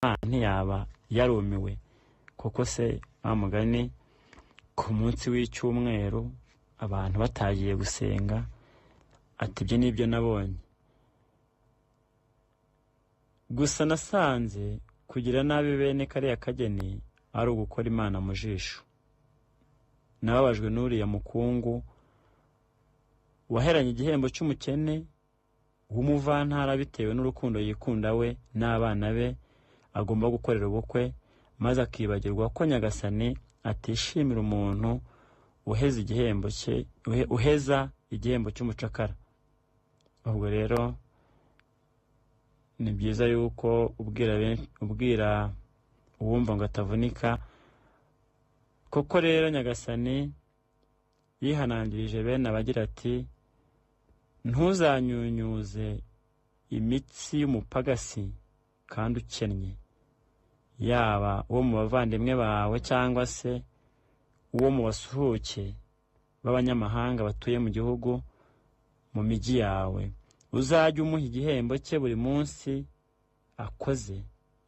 Ntiyaba yarumiwe koko se wa mugani ku munsi w'icyumweru abantu batagiye gusenga, ati ibyo ni byo nabonye. Gusa nasanze kugira nabi bene kariya kageni ari ugukora Imana mu jisho. Nababajwe n'uriya mukungu waheranye igihembo cy'umukene w'umuvantara bitewe n'urukundo yikunda we n'abana be agomba gukorera ubukwe, maze akibagirwa ko Nyagasani atishimira umuntu uheza igihembo cye, uheza igihembo cy'umucakara. Ubwo rero ni byiza yuko ubwira uwumva ngo atavunika. Koko rero Nyagasani yihanangirije bene abagira ati ntuzanyunyuze imitsi y'umupagasi kandi ukennye, yaba uwo mu bavandimwe bawe cyangwa se uwo mu basuhuke b'abanyamahanga batuye mu gihugu mu mijyi yawe. Uzajye umuha igihembo cye buri munsi akoze,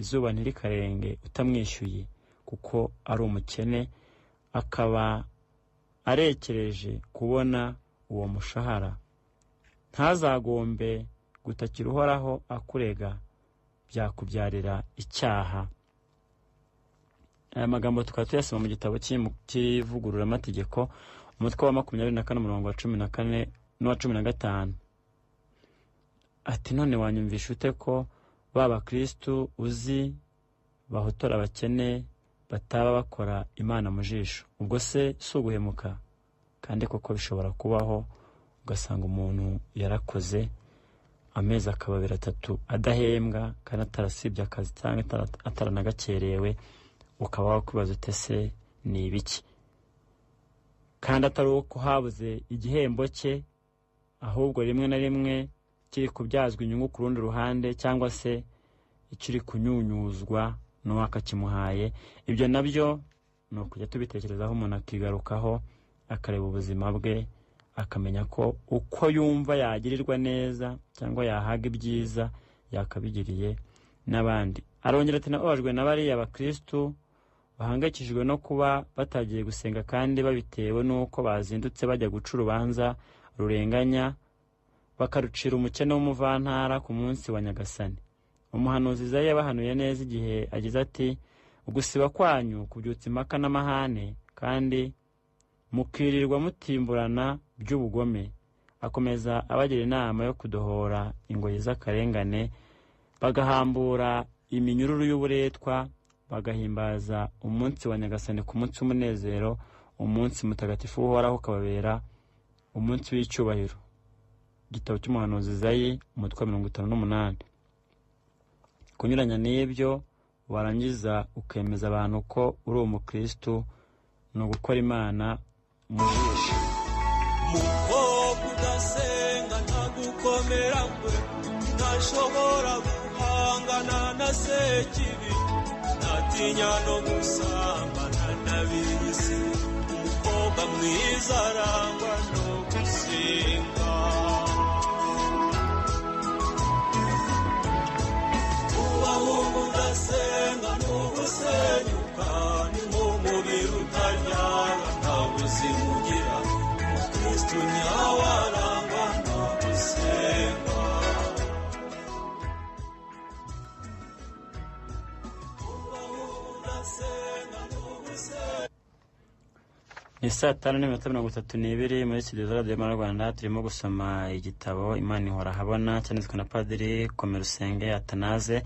izuba ntirikarenge utamwishyuye, kuko ari umukene akaba arekereje kubona uwo mushahara. Ntazagombe gutakira Uhoraho akurega, byakubyarira icyaha. Aya magambo tukaba tuyasoma mu gitabo cy'ivugururamategeko, umutwe wa 24 umurongo wa 14 n'uwa 15. Ati none wanyumvisha ute ko ba bakristu uzi bahotora abakene bataba bakora Imana mu jisho? Ubwo se si uguhemuka? Kandi koko bishobora kubaho, ugasanga umuntu yarakoze amezi akaba abiri atatu adahembwa kandi atarasibye akazi cyangwa ataranagakerewe, ukaba wakwibaza ute se ni ibiki? Kandi atari uko habuze igihembo cye, ahubwo rimwe na rimwe kiri kubyazwa inyungu ku rundi ruhande, cyangwa se ikiri kunyunyuzwa n'uwakakimuhaye. Ibyo nabyo ni ukujya tubitekerezaho, umuntu akigarukaho akareba ubuzima bwe, akamenya ko uko yumva yagirirwa neza cyangwa yahaga ibyiza yakabigiriye n'abandi. Arongera ati nababajwe na bariya bakristu bahangayikishijwe no kuba batagiye gusenga kandi babitewe n'uko bazindutse bajya guca urubanza rurenganya, bakarucira umukene w'umuvantara ku munsi wa Nyagasani. Umuhanuzi Izayi yabahanuye neza igihe agize ati ugusiba kwanyu kubyutsa impaka n'amahane, kandi mukirirwa mutimburana by'ubugome. Akomeza abagira inama yo kudohora ingoyi z'akarengane, bagahambura iminyururu y'uburetwa, bagahimbaza umunsi wa Nyagasani ku munsi w'umunezero, umunsi mutagatifu w'Uhoraho ukababera umunsi w'icyubahiro. Igitabo cy'umuhanuzi Izayi, umutwe wa 58. Kunyuranya n'ibyo warangiza ukemeza abantu ko uri umukristu ni ugukora Imana mu jisho. Mukobwa udasenga ntagukomera kwe, ntashobora guhangana na sekibi, ntatinya no gusambana n'ab'isi. Umukobwa mwiza arangwa no gusenga. Ubahungu udasenga ni ugusenyuka, ni nk'umubiri utaryana nta buzima ugira. Umukristu nyawe arangwa no gusenga. Ubahungu udasenga ni ugusenyuka. Ni saa 5:32 muri studio za Radiyo Rwanda. Turimo gusoma igitabo Imana ihora ahabona, cyanditswe na Padiri Komerusenge Atanaze.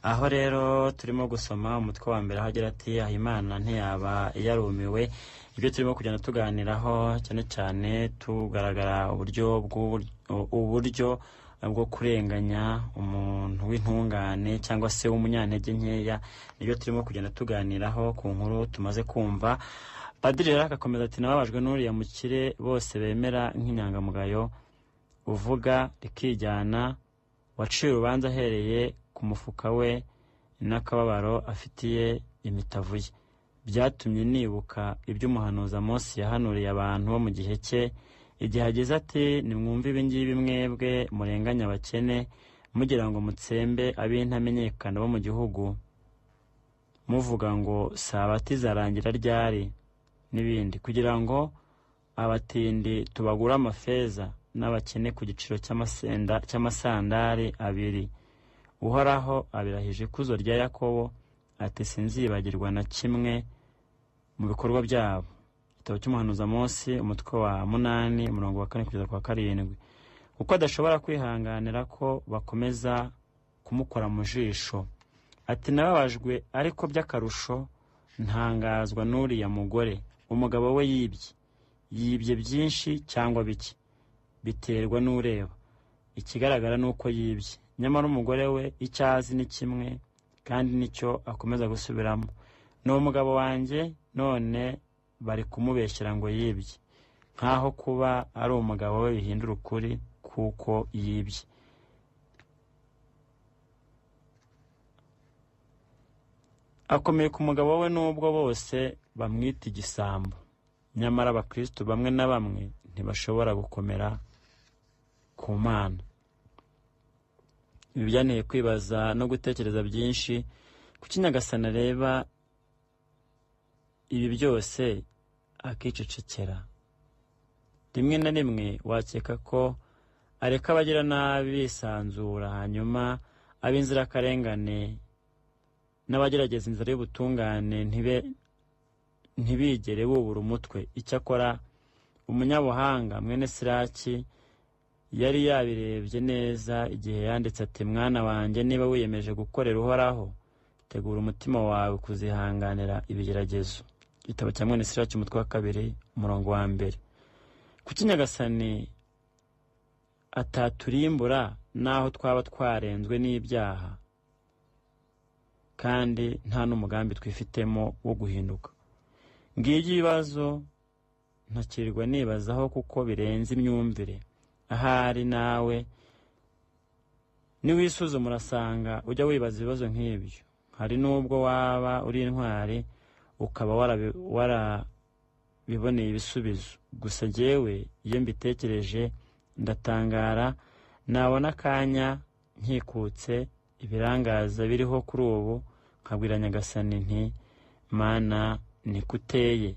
Aho rero turimo gusoma umutwe wa mbere, aho agira ati aho Imana ntiyaba yarumiwe. Ibyo turimo kugenda tuganiraho cyane cyane tugaragara uburyo bwo kurenganya umuntu w'intungane cyangwa se w'umunyantege nkeya, nibyo turimo kugenda tuganiraho ku nkuru tumaze kumva. Padiri rero agakomeza ati nababajwe n'uriya mukire bose bemera nk'inyangamugayo, uvuga rikijyana, waciye urubanza ahereye ku mufuka we n'akababaro afitiye imitavu ye. Byatumye nibuka ibyo umuhanuzi Amosi yahanuriye abantu bo mu gihe cye, igihe agize ati nimwumve ibi ngibi mwebwe murenganya abakene, mugira ngo mutsembe ab'intamenyekana bo mu gihugu. Muvuga ngo sabati izarangira ryari n'ibindi, kugira ngo abatindi tubagure amafeza n'abakene ku giciro cy'amasandari abiri. Uhoraho abirahije ikuzo rya Yakobo ati sinzibagirwa na kimwe mu bikorwa byabo. Igitabo cy'umuhanuzi Amosi umutwe wa 8 umurongo wa 4 kugeza ku wa 7. Kuko adashobora kwihanganira ko bakomeza kumukora mu jisho. Ati nababajwe ariko by'akarusho ntangazwa n'uriya mugore, umugabo we yibye byinshi cyangwa bike biterwa n'ureba, ikigaragara ni uko yibye. Nyamara umugore we icyo azi ni kimwe kandi nicyo akomeza gusubiramo, ni umugabo wanjye, none bari kumubeshyera ngo yibye, nkaho kuba ari umugabo we bihindura ukuri kuko yibye. Akomeye ku mugabo we nubwo bose bamwita igisambo. Nyamara abakristo bamwe na bamwe ntibashobora gukomera ku Mana. Ibi byanteye kwibaza no gutekereza byinshi. Kuki Nyagasani areba ibi byose akicecekera? Rimwe na rimwe wakeka ko areka abagira nabi bisanzura, hanyuma ab'inzirakarengane n'abagerageza inzira y'ubutungane ntibigere bubura umutwe. Icyakora umunyabuhanga mwene Siraki yari yabirebye neza igihe yanditse ati mwana wanjye, niba wiyemeje gukorera Uhoraho, tegura umutima wawe kuzihanganira ibigeragezo. Igitabo cya mwene Siraki umutwe wa 2 umurongo wa 1. Kuki Nyagasani ataturimbura naho twaba twarenzwe n'ibyaha kandi nta n'umugambi twifitemo wo guhinduka? Ngibyo ibibazo ntakirirwa nibazaho kuko birenze imyumvire. Ahari nawe niwisuzuma urasanga ujya wibaza ibibazo nk'ibyo. Hari n'ubwo waba uri intwari ukaba warabiboneye ibisubizo. Gusa jyewe iyo mbitekereje ndatangara, nabona akanya nkikutse ibirangaza biriho kuri ubu, nkabwira Nyagasani nti Mana niko uteye.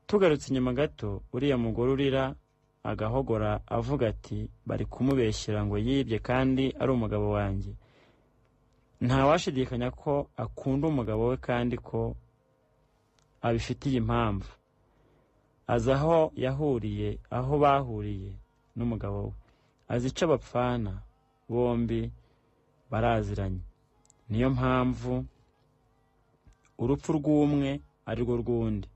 Tugarutse inyuma gato, uriya mugore urira agahogora avuga ati bari kumubeshyera ngo yibye kandi ari umugabo wanjye. Ntawashidikanya ko akunda umugabo we kandi ko abifitiye impamvu. Azi aho yahuriye, aho bahuriye n'umugabo we, azi icyo bapfana, bombi baraziranye. Niyo mpamvu urupfu rw'umwe ari rwo rw'undi.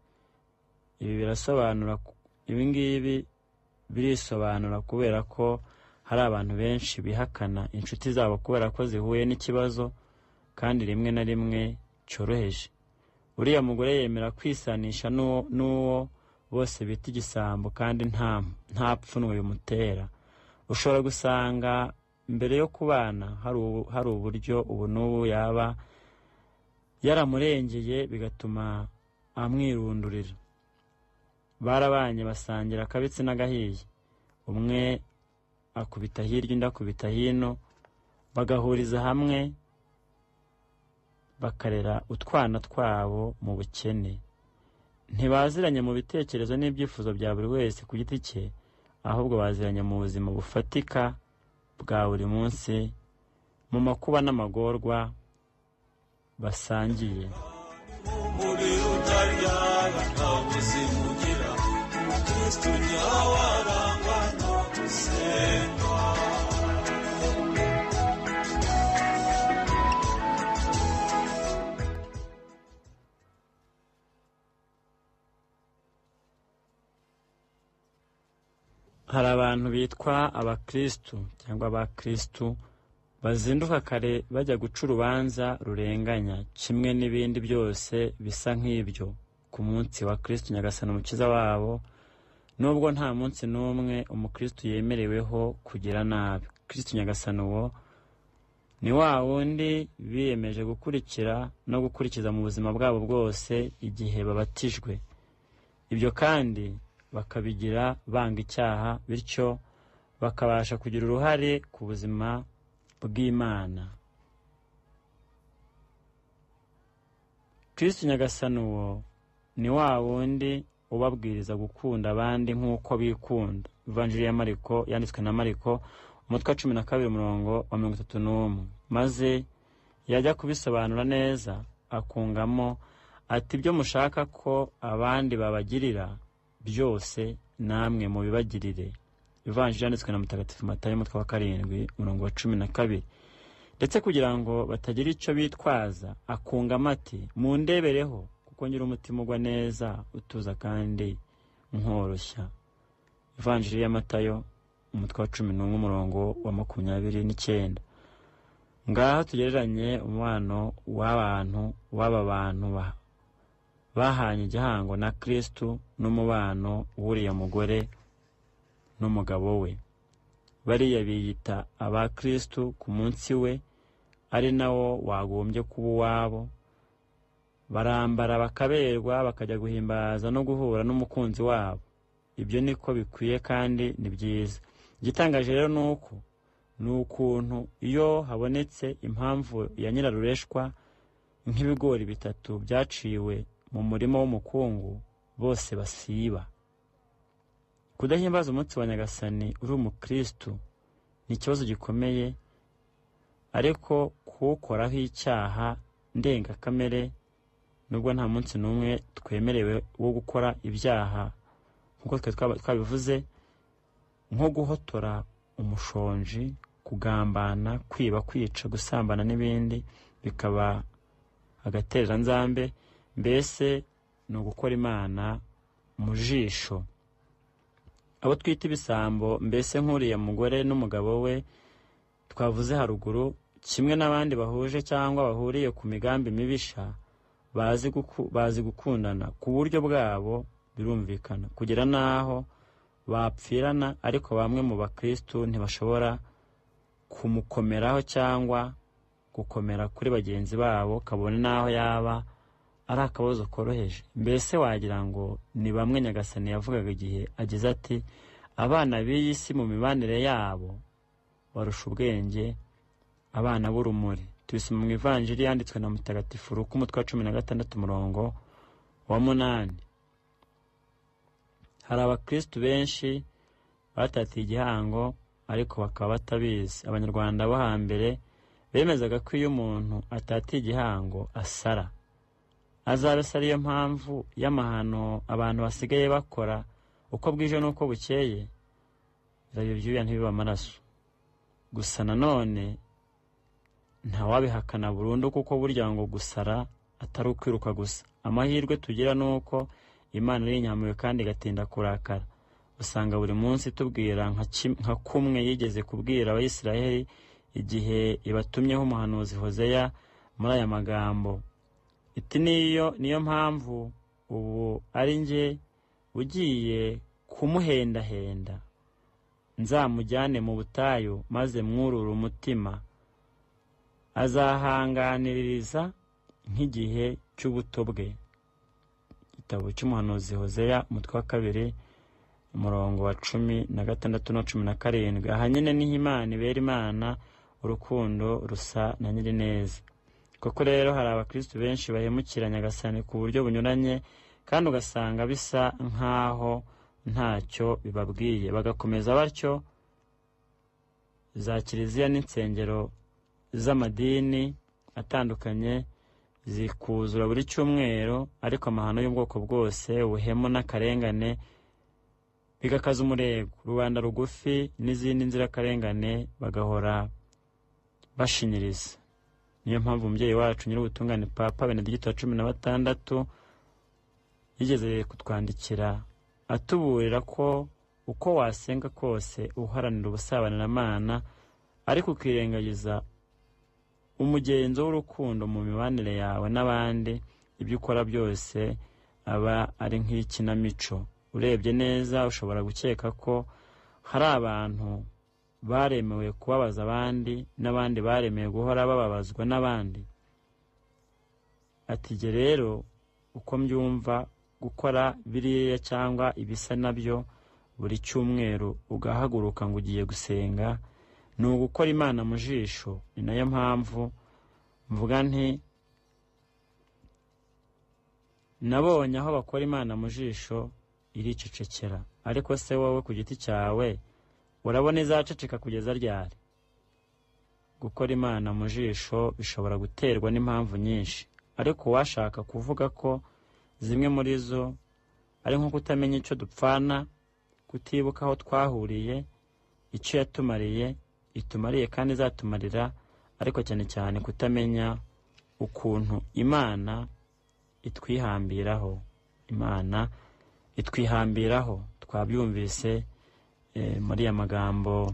Ibi birasobanura, ibi ngibi birisobanura kubera ko hari abantu benshi bihakana inshuti zabo kubera ko zihuye n'ikibazo kandi rimwe na rimwe cyoroheje. Uriya mugore yemera kwisanisha n'uwo bose bita igisambo kandi nta pfunwe bimutera. Ushobora gusanga mbere yo kubana hari uburyo ubu n'ubu yaba yaramurengeye bigatuma amwirundurira. Barabanye basangira akabitsi n'agahiye, umwe akubita hirya undi akubita hino, bagahuriza hamwe bakarera utwana twabo mu bukene. Ntibaziranye mu bitekerezo n'ibyifuzo bya buri wese ku giti cye, ahubwo baziranye mu buzima bufatika bwa buri munsi, mu makuba n'amagorwa basangiye. Umubiri utaryana nta buzima ugira, Kristo nyawe arangwa no gusenga. Hari abantu bitwa abakristu cyangwa abakristu bazinduka kare bajya guca urubanza rurenganya, kimwe n'ibindi byose bisa nk'ibyo ku munsi wa Kristu Nyagasani Umukiza wabo, nubwo nta munsi n'umwe umukristu yemereweho kugira nabi. Kristu Nyagasani uwo ni wa wundi biyemeje gukurikira no gukurikiza mu buzima bwabo bwose igihe babatijwe. Ibyo kandi bakabigira banga icyaha, bityo bakabasha kugira uruhare ku buzima bw'Imana. Kristu Nyagasani uwo ni wa wundi ubabwiriza gukunda abandi nk'uko bikunda. Ivanjiri ya Mariko yanditswe na Mariko, umutwe wa 12 umurongo wa 31. Maze yajya kubisobanura neza akungamo ati: ibyo mushaka ko abandi babagirira byose namwe mubibagirire. Ivanjiri yanditswe na Mutagatifu Matayo, umutwe wa 7 umurongo wa 12. Ndetse kugira ngo batagira icyo bitwaza akungamo ati: mundebereho kuko ngira umutima ugwa neza, utuza kandi nkoroshya. Ivanjiri ya Matayo, umutwe wa 11 umurongo wa 29. Ngaho tugereranye umubano w'abantu w'aba bantu bahanye igihango na Kristu n'umubano w'uriya mugore n'umugabo we. Bariya biyita aba Kristu ku munsi we, ari nawo wagombye kuba uwabo. Barambara bakaberwa, bakajya guhimbaza no guhura n'umukunzi wabo. Ibyo niko bikwiye kandi ni byiza. Igitangaje rero nuko ni ukuntu iyo habonetse impamvu ya nyirarureshwa nk'ibigori 3 byaciwe mu murima w'umukungu, bose basiba. Kudahimbaza umunsi wa Nyagasani uri umukristu ni ikibazo gikomeye, ariko kuwukoraho icyaha ndengakamere, nubwo nta munsi n'umwe twemerewe wo gukora ibyaha nk'uko twabivuze, nko guhotora umushonji, kugambana, kwiba, kwica, gusambana n'ibindi, bikaba agatereranzambe. Mbese ni ugukora Imana mu jisho. Abo twita ibisambo, mbese nk'uriya mugore n'umugabo we twavuze haruguru, kimwe n'abandi bahuje cyangwa bahuriye ku migambi mibisha, bazi gukundana ku buryo bwabo, birumvikana kugera n'aho bapfirana. Ariko bamwe mu bakristu ntibashobora kumukomeraho cyangwa gukomera kuri bagenzi babo, kabone n'aho yaba ari akabazo koroheje. Mbese wagira ngo ni bamwe Nyagasani yavugaga igihe agize ati: abana b'iyi si mu mibanire yabo barusha ubwenge abana b'urumuri. Tubisoma mu Ivanjiri yanditswe na Mutagatifu Luka, umutwe wa 16 umurongo wa 8. Hari abakristu benshi batatiye igihango ariko bakaba batabizi. Abanyarwanda bo hambere bemezaga ko iyo umuntu atatiye igihango asara. Azabe se ariyo mpamvu y'amahano abantu basigaye bakora uko bwije n'uko bukeye? Birabyo byuya ntibiba amaraso. Gusa nanone ntawabihakana burundu, kuko burya ngo gusara atari ukwiruka gusa. Amahirwe tugira ni uko Imana ari inyamuyo kandi igatinda kurakara. Usanga buri munsi tubwira nka kumwe yigeze kubwira Abayisiraheli igihe ibatumyeho umuhanuzi Hozeya muri aya magambo iti: niyo mpamvu ubu ari njye ugiye kumuhendahenda, nzamujyane mu butayu maze mwurure umutima, azahanganiriza nk'igihe cy'ubuto bwe. Igitabo cy'umuhanuzi Hozeya, umutwe wa 2 umurongo wa 16 na 17. Aha nyine niho Imana ibera Imana urukundo rusa na nyirineza. Koko rero hari abakristu benshi bahemukira Nyagasani ku buryo bunyuranye, kandi ugasanga bisa nk'aho ntacyo bibabwiye, bagakomeza batyo. Za kiliziya n'insengero z'amadini atandukanye zikuzura buri cyumweru, ariko amahano y'ubwoko bwose, ubuhemu n'akarengane bigakaza umurego. Rubanda rugufi n'izindi nzirakarengane bagahora bashinyiriza. Niyo mpamvu umubyeyi wacu Nyir'ubutungane Papa Benedigito wa 16 yigeze kutwandikira atuburira ko uko wasenga kose uharanira ubusabanamana, ariko ukirengagiza umugenzo w'urukundo mu mibanire yawe n'abandi, ibyo ukora byose aba ari nk'ikinamico. Urebye neza ushobora gukeka ko hari abantu baremewe kubabaza abandi, n'abandi baremewe guhora bababazwa n'abandi. Ati: jye rero uko mbyumva, gukora biriya cyangwa ibisa nabyo buri cyumweru ugahaguruka ngo ugiye gusenga, ni ugukora Imana mu jisho. Ni nayo mpamvu mvuga nti Nabonye aho bakora Imana mu jisho iricecekera. Ariko se wowe ku giti cyawe urabona izaceceka kugeza ryari? Gukora Imana mu jisho bishobora guterwa n'impamvu nyinshi, ariko uwashaka kuvuga ko zimwe muri zo ari nko kutamenya icyo dupfana, kutibuka aho twahuriye, icyo yatumariye, itumariye kandi izatumarira, ariko cyane cyane kutamenya ukuntu Imana itwihambiraho. Imana itwihambiraho, twabyumvise muri ya magambo,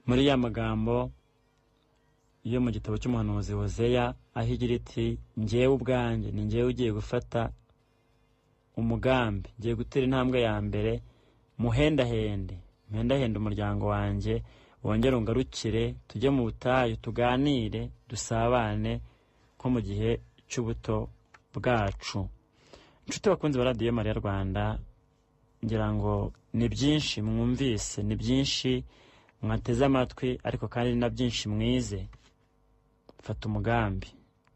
muri ya magambo yo mu gitabo cy'umuhanuzi Hozeya, aho igira iti njyewe ubwanjye ni njyewe ugiye gufata umugambi, ngiye gutera intambwe ya mbere, muhendahende muhendahende umuryango wanjye, wongere ungarukire, tujye mu butayu, tuganire, dusabane nko mu gihe cy'ubuto bwacu. Inshuti bakunzi ba Radiyo Mariya Rwanda, ngira ngo ni byinshi mwumvise, ni byinshi mwateze amatwi, ariko kandi ni na byinshi mwize. Fata umugambi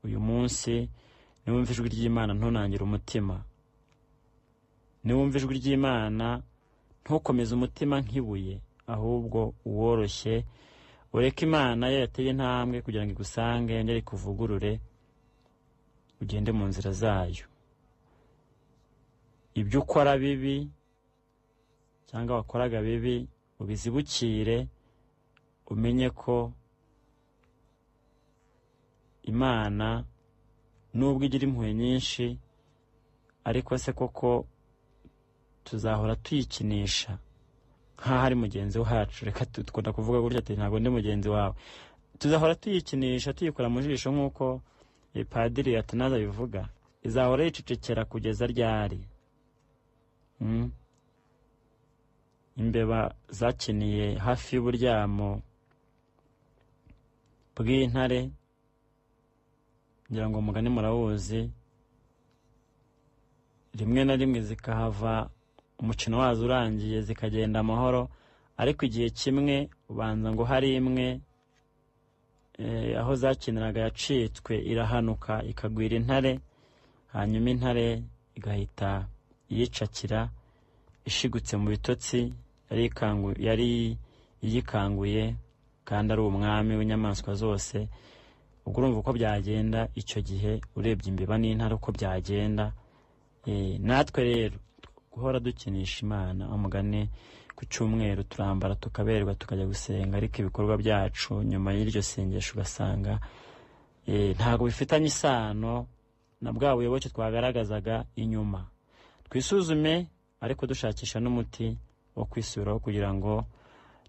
uyu munsi, niwumva ijwi ry'Imana ntunangire umutima, niwumva ijwi ry'Imana ntukomeze umutima nk'ibuye, ahubwo uworoshye, ureke Imana yo yateye intambwe kugira ngo igusange, yongere ikuvugurure, ugende mu nzira zayo. Ibyo ukora bibi cyangwa wakoraga bibi ubizibukire, umenye ko Imana nubwo igira impuhwe nyinshi, ariko se koko tuzahora tuyikinisha nk'aho ari mugenzi wacu? Reka dukunda kuvuga gutya ati ntabwo ndi mugenzi wawe. Tuzahora tuyikinisha, tuyikora mu jisho nk'uko Padiri Atanaze abivuga. Izahora yicecekera kugeza ryari? Imbeba zakiniye hafi y'uburyamo bw'intare, ngira ngo umugani murawuzi, rimwe na rimwe zikahava umukino wazo urangiye zikagenda amahoro, ariko igihe kimwe ubanza ngo hari imwe aho zakiniraga yacitswe irahanuka ikagwira intare, hanyuma intare igahita iyicakira ishigutse mu bitotsi yari iyikanguye, kandi ari umwami w'inyamaswa zose. Ubwo urumva uko byagenda icyo gihe, urebye imbeba n'intare uko byagenda. Natwe rero guhora dukinisha Imana, umugani ku cyumweru turambara tukaberwa tukajya gusenga, ariko ibikorwa byacu nyuma y'iryo sengesho ugasanga ntabwo bifitanye isano na bwa buyoboke twagaragazaga inyuma. Twisuzume, ariko dushakisha n'umuti wo kwisubiraho kugira ngo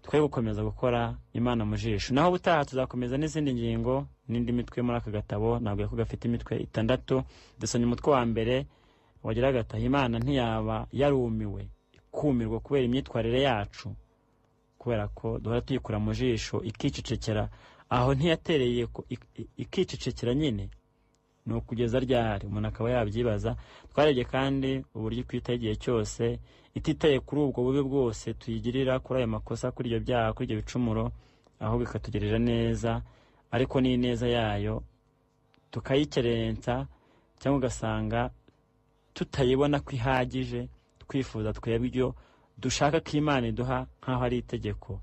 twe gukomeza gukora Imana mu jisho. Naho ubutaha tuzakomeza n'izindi ngingo n'indi mitwe muri aka gatabo. Ntabwo ko gafite imitwe 6. Dusomye umutwe wa mbere wagiraga ati Imana ntiyaba yarumiwe ikumirwa kubera imyitwarire yacu, kubera ko duhora tuyikura mu jisho ikicecekera. Aho ntiyatereye ikicecekera nyine ni ukugeza ryari? Umuntu akaba yabyibaza. Twarebye kandi uburyo ikwitaho igihe cyose, ititaye kuri ubwo bubi bwose tuyigirira, kuri ayo makosa, kuri ibyo byaha, kuri ibyo bicumuro, ahubwo ikatugirira neza, ariko n'ineza yayo tukayikerensa, cyangwa ugasanga tutayibona ko ihagije, twifuza twebwe ibyo dushaka ko Imana iduha nk'aho ari itegeko.